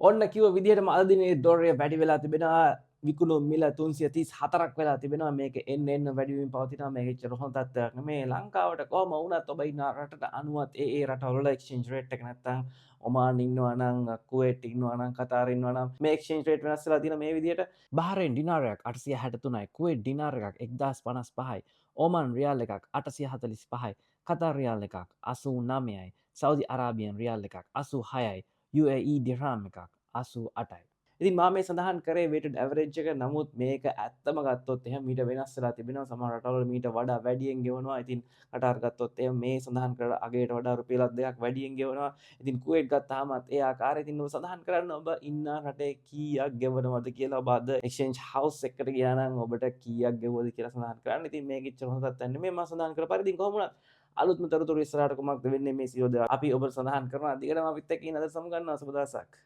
ඔන්න කිව්ව විදිහටම අද දිනේ ඩොලරය වැඩි වෙලා තිබෙනවා. විකුණුම් මිල 334ක් වෙලා තිබෙනවා. මේක එන්න එන්න වැඩි වෙමින් පවතිනවා. මේක එච්චර හොඳ තත්ත්වයක් නෙමෙයි ලංකාවට. කොහොම වුණත් ඔබ ඉන්න රටට අනුවත් ඒ ඒ රටවල එක්ස්චේන්ජ් රේට් එක, නැත්තම් ඔමාන් ඉන්නවා නම්, කුවේට් ඉන්නවා නම්, කතාර් ඉන්නවා නම්, මේ එක්ස්චේන්ජ් රේට් වෙනස් වෙලා තියෙන මේ විදිහට. බහරේන් ඩිනාරයක් 863යි, කුවේට් ඩිනාර එකක් 1055යි, ඕමන් රියාල් එකක් 845යි, කතාර් රියාල් එකක් 89යි, සෞදි අරාබියන් රියාල් එකක් 86යි, UAE ඩිරාම් එකක් 88යි. ඉතින් මම මේ සඳහන් කරේ වේටඩ් ඇවරේජ් එක. නමුත් මේක ඇත්තම ගත්තොත් එහෙම මීට වෙනස් වෙලා තිබෙනවා. සමහර රටවල මීට වඩා වැඩියෙන් ගෙවනවා. ඉතින් කටාර් ගත්තොත් එහෙම මේ සඳහන් කරන අගයට වඩා රුපියලක් දෙකක් වැඩියෙන් ගෙවනවා. ඉතින් කුවේට් ගත්තාමත් ඒ ආකාරය. ඉතින් ඔබ සඳහන් කරන්න ඔබ ඉන්න රටේ කීයක් ගෙවනවද කියලා. ඔබ අද එක්ස්චේන්ජ් හවුස් එකකට ගියා නම් ඔබට කීයක් ගෙවුවද කියලා සඳහන් කරන්න. ඉතින් මේක ඉච්චර හොඳ තත්ත්වයක් නෙමෙයි මම සඳහන් කර පරිදි. කොහොම වුණත් අලුත්ම තොරතුරු ඉස්සරහට කුමක්ද වෙන්නේ මේ සියලු දේවල් අපි ඔබට සඳහන් කරනවා. දිගටම අපිත් එක්ක ඉන්න. අද සමු ගන්නවා. සුබ දවසක්.